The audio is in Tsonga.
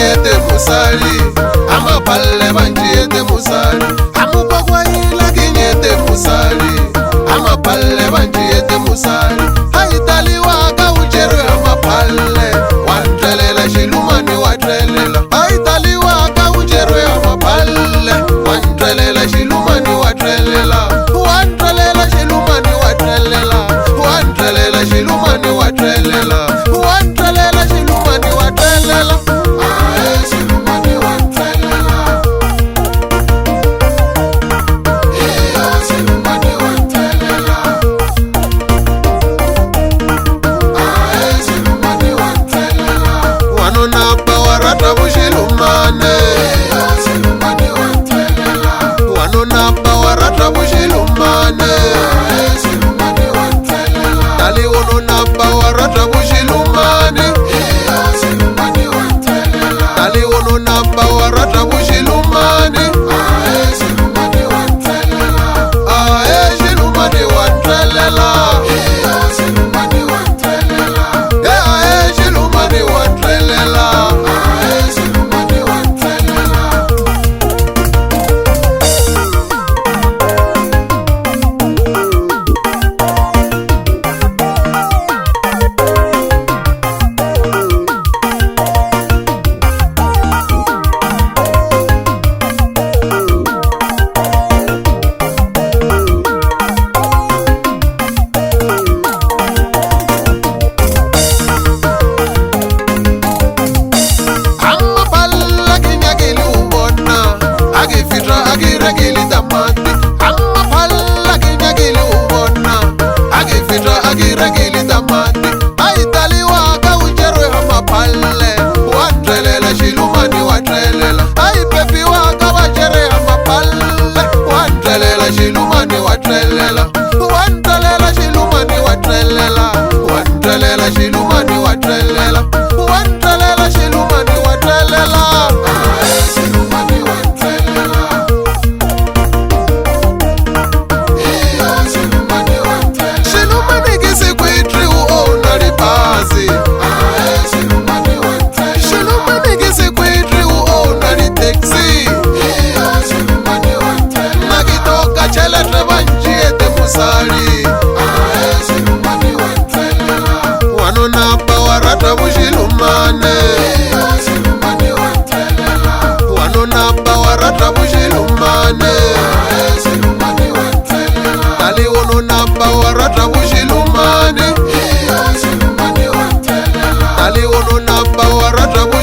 Banjiete musali, amapalle banjiete musali, amupakwaila kinyete musali, amapalle banjiete musali, haitaliwa kaucherwe amapalle, wantrelela xilumani watrelela, haitaliwa kaucherwe amapalle, wantrelela xilumani watrelela, wantrelela xilumani watrelela, wantrelela xilumani watrelela, wantrelela xilumani watrelela. Wanuna bawarata vuxilumane, wanuna bawarata vuxilumane, tali wonuna bawarata vuxilumane, tali wonuna bawarata vuxilumane, ae xilumani wa trelela, ae xilumani wa trelela. Amapalla kinyakili ubona akifitra akirekili tamati, amapalla kinyakili ubona akifitra akirekili tamati, aitaliwa kaucherwe amapalle watrelela xilumani watrelela, aipepiwa kavachere amapalle watrelela xilumani watrelela, watrelela xilumani watrelela, watrelela xilumani watrelela, watrelela xilumani watrelela. Xilumani ke sekwetri o ona dibazi, xilumani ke sekwetri o ona di-taxi, nna ke toka tšhelete ba ntšiete mosadi, wanuna bawarata vuxilumane, wanuna bawarata vuxilumane, tali wonuna bawarata vuxilumane, tali wonuna bawarata vuxilumane.